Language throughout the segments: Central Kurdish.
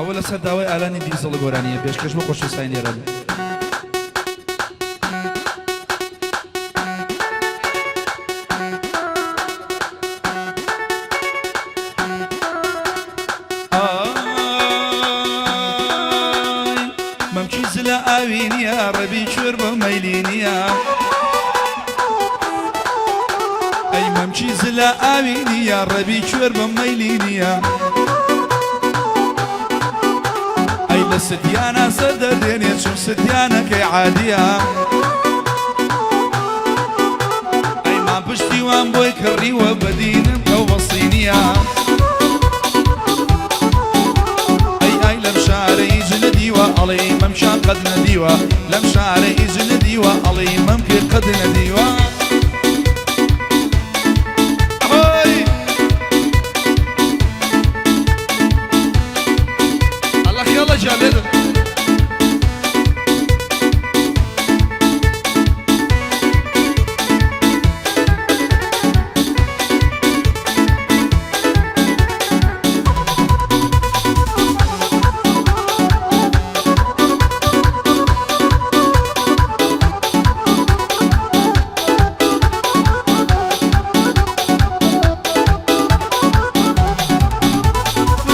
ئەوە لەسەر داوای ئالانی دیزڵ گۆرانیە پێشکەش بۆ خۆشەویستانی لێرە بوو. ئای مەمکی زلە ئاوی نییە ڕەبی کوێر بە مەیلی نییە ئەی مەمکی زلە ئاوی نییە ڕەبی کوێر بە مەیلی نییە ئەی لە ستیانە سەر دەردێنێ چون ستیانەکەی عادیە ئەی مام پشتیوان بۆی کڕیوە بەدینم ئەو بەسینیە ئەی ئای لەم شارە هیچ نەدیوە ئەڵێی مەمکیان قەت نەدیوە لەم شارە هیچ نەدیوە ئەڵێی مەمکێ قەت نەدیوە ئەهۆی ئەلە خێڵە گیان لێدە.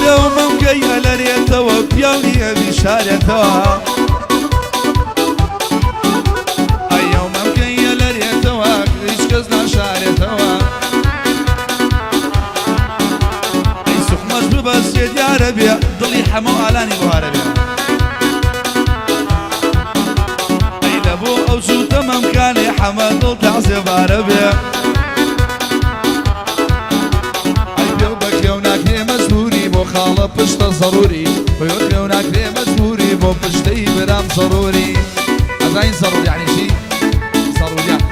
لەو مەمکەی ئەلەرێتەوە پیاو نییە بیشارێتەوە ئەی ئەو مەمکەی ئەلەرێتەوە هیچ کەس ناشارێتەوە ئەی سوخمەش ببەستێ دیارە بێ دڵی حەمە و ئالانی بوارە بێ ئەی لە بۆ ئەو جووتە مەمکانەی حەمە دڵ تازێبارە بێ ئەی پێو بە کێو ناکرێ مەجبوری بۆ خاڵە پشتە زەڕوری پێو کێو ناکرێ مەجبوری بۆ پشتەی برام زەڕوری ئەزانین زەڕور یعنی چی؟ زەڕوریات.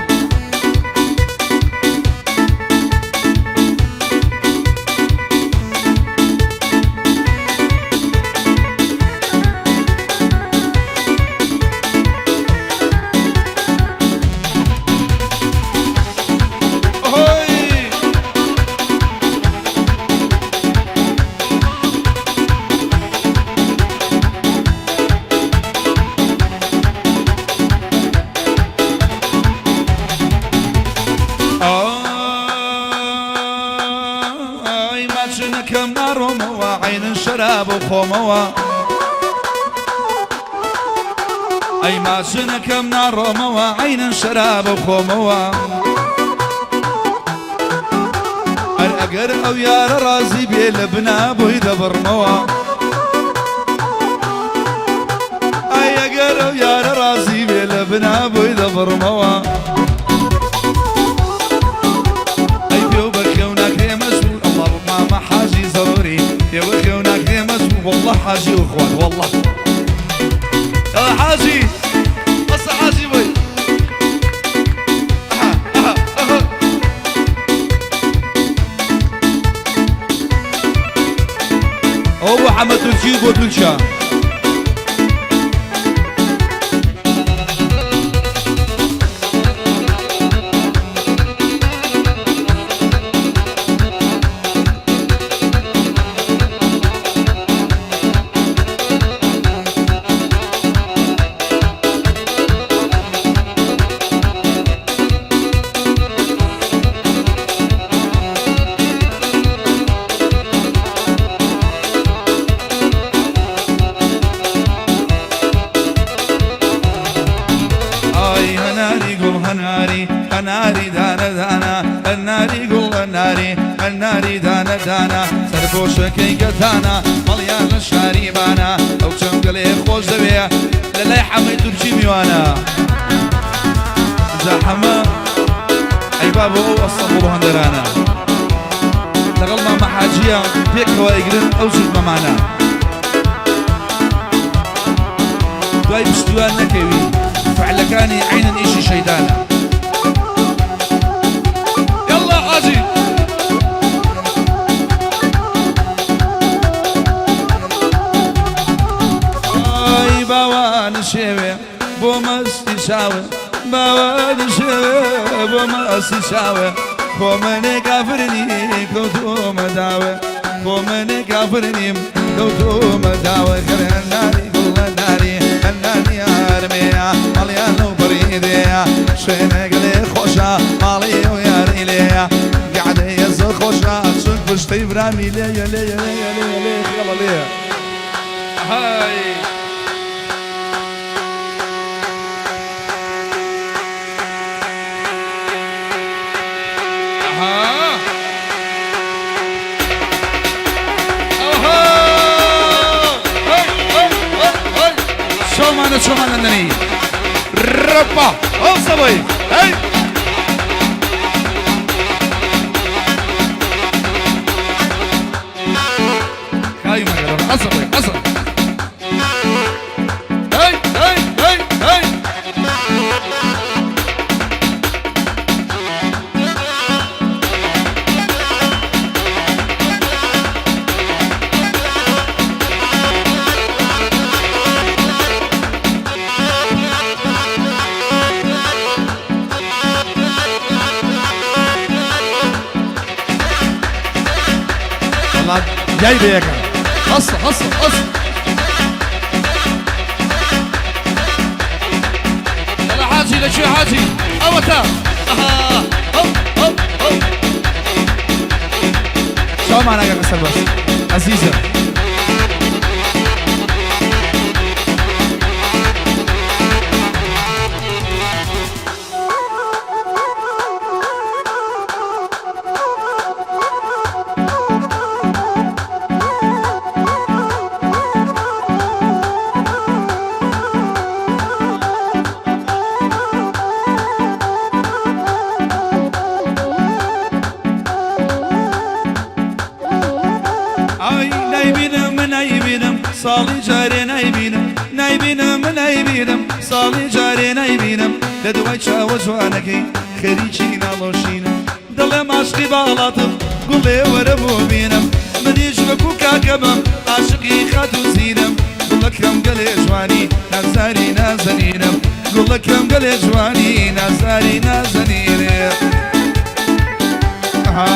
ئای ماچنەکەم ناڕۆمەوە عەینن شەراب و خۆمەوە ئەی ماچنەکەم ناڕۆمەوە عەینن شەراب و خۆمەوە ئەر ئەگەر ئەو یارە ڕازی بێ لە بنا بۆی دەبڕمەوە ئەی ئەگەر ئەو یارە ڕازی بێ لە بنا بۆی دەبڕمەوە ئەی پێو بە خێو ناکرێ مەجبور ئەڵڵا مامە حاجی زەروری پێو بە خێو ناکرێ مەجبور واللە حاجی و خوات واللە حاجی بەسە حاجی بۆی ئەوە بۆ حەمە تورکی و بۆ تورکیا. ئای هەناری گوڵ هەناری هەناری دانە دانە هەناری گوڵ هەناری هەناری دانە دانە سەرپۆشەکەی گەتانە مەڵیان لە شاری بانە ئەو چەمگەلێ خۆش دەوێ لە لای حەمەی تورکی میوانە جا حەمە ئەی با بۆ ئەو ئەستەنبوڵ و هەندەرانە لەگەڵ مامە حاجیە پێکەوە ئەیگرن ئەو جووت مەمانە دوای پشتیوان نەکەوی فعلەکانی عینن ئیشی شەیتانە یاڵڵا حاجی. ئای باوان شێوێ بۆ مەستی چاوێ باوان شێوێ بۆ مەستی چاوێ خۆ منێ کافر نی کەوتوومە داوێ. خۆ من کافر نیم کەوتوومە داوە خەر هەناری گوڵ هەناری هەناری یارمەیە ماڵیان لەو بڕی دێیە شوێنەگەلێ خۆشە ماڵی ئەو یاری لێیە گەعدەیە زۆر خۆشە چون پشتەی برامی لێیە لێیە لێیە لێیە لێیە خێڵە لێیە های. چۆمانە چۆمان لەندەنی رەبا ئەو سەبەی هەی کای مەگەرم ئەسەبەی ئەسە هەی هەی هەی هەی وەڵا جای بەیەکە هەسە هەسە هەسە يلا حاجي لشي حاجي اوتا اها هو هو هو چاومان ئەگەر لەسەر بەس ئەزیزم. ئای نایبینم من نایبینم ساڵی جارێ نایبینم نایبینم من نایبینم ساڵی جارێ نایبینم لە دوای چاوە جوانەکەی خەریکی ناڵۆشینم دەڵێم عاشقی باڵاتم گوڵێ وەرە بۆ بینم منیش وەکو کاکەمم عاشقی خاتوو زینم گوڵەکەم گەلێ جوانی نازاری نازەنینم گوڵەکەم گەلێ جوانی نازاری نازەنینێ ها.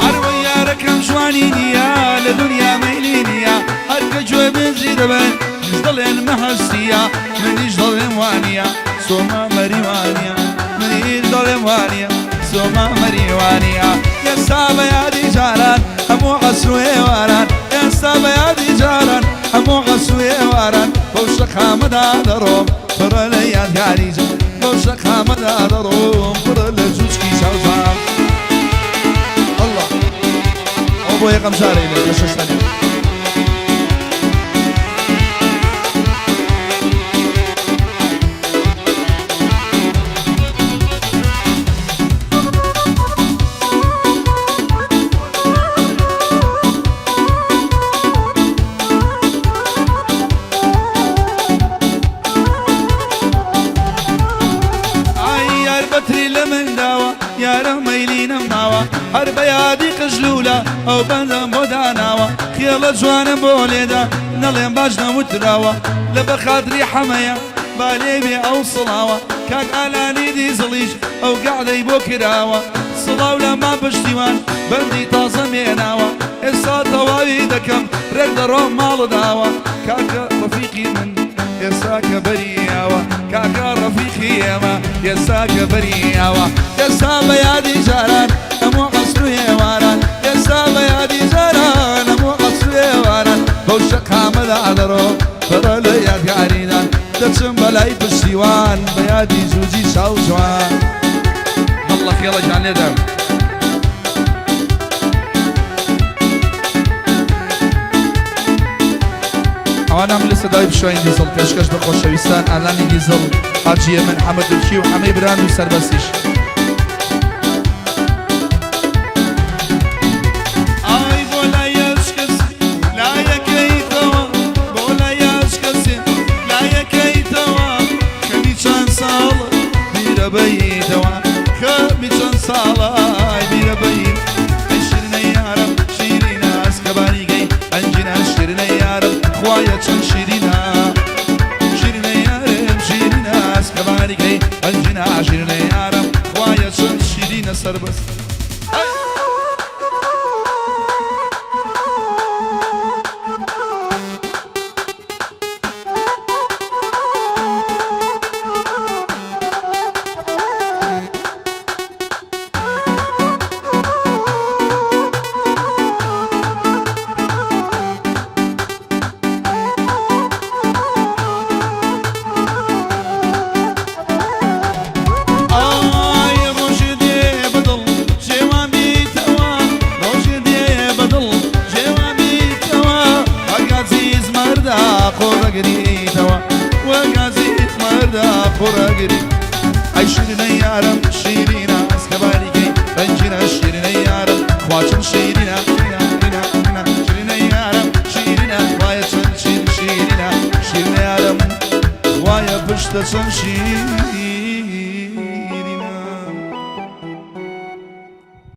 ئەروە یارەکەم جوانی نییە لە دنیا مەیلی نییە هەر کە گوێ بێزی دەبن منیش دەڵێن مەهەستیە منیش دەڵێم وانییە سۆما مەریوانیە منیش دەڵێم وانییە سۆما مەریوانیە ئێستا بە یادی جاران هەموو عەسر و ئێواران ئێستا بە یادی جاران هەموو عەسر و ئێواران بەو شەقامەدا دەڕۆم پڕە لە یادگاری جا بەو شەقامەدا دەڕۆم پڕە لە جوچکی چاوجام الله ئەو بۆ یەکەم جارەی لە شەشتەنێ. ئای یار بەتری لە من داوە یارە مەیلی نەماوە هەر بە یادی قژلوولە ئەو بەندەم بۆ داناوە خێڵە جوانم بۆ لێدا نەڵێم باش نەوتراوە لە بە خاتری حەمەیە با لێ بێ ئەو سڵاوە کاک ئالانی دیزڵیش ئەو گەعدەی بۆ کراوە سڵاو لە مام پشتیوان بەندی تازە مێناوە ئێستا تەواوی دەکەم ڕێک دەڕۆم ماڵداوە کاکە ڕەفیقی من ئێستا کە بەریاوە کاکە ڕەفیقی ئێمە ئێستا کە بەریاوە ئێستا بە یادی جاران هەموو عەسر و ئێواران ئێستا بە یادی جاران هەموو عەسر و ئێواران بەو شەقامەدا دەڕۆم پڕە لە یادگاریدان دەچم بەلای پشتیوان بە یادی جوجی چاو جوان. هەڵڵە خێڵە گیان لێدەم. ئەوانە من لەسەر داوای پشتیوانی دیزڵ پێشکەش بە خۆشەویستان ئالانی دیزڵ حاجی ئێمن حەمە تورکی و حەمەی براند و سەربەستیش. ئای بۆ لایەش کەسی لایەکەیتەوە بۆ لایەش کەسێ لایەکەیتەوە سەربەست. ئای ڕۆژێ دێ بە دڵ جێوان بیتەوە، ڕۆژێ دێ بە دڵ جێوان بیتەوە، وەک عەزیز مەردا قۆڕەگریتەوە، وەک عەزیز مەردا قۆڕەگری. ئەی شیرینە یارم شیرینە، ئەسکە باریکەی ڕەنگینە، شیرینە یارم خوا چەند شیرینە، شیرینە یارم شیرینە، خوایە چەند شیر شیرینە، شیرینە یارم خوایە پشتە چەند شیرینە.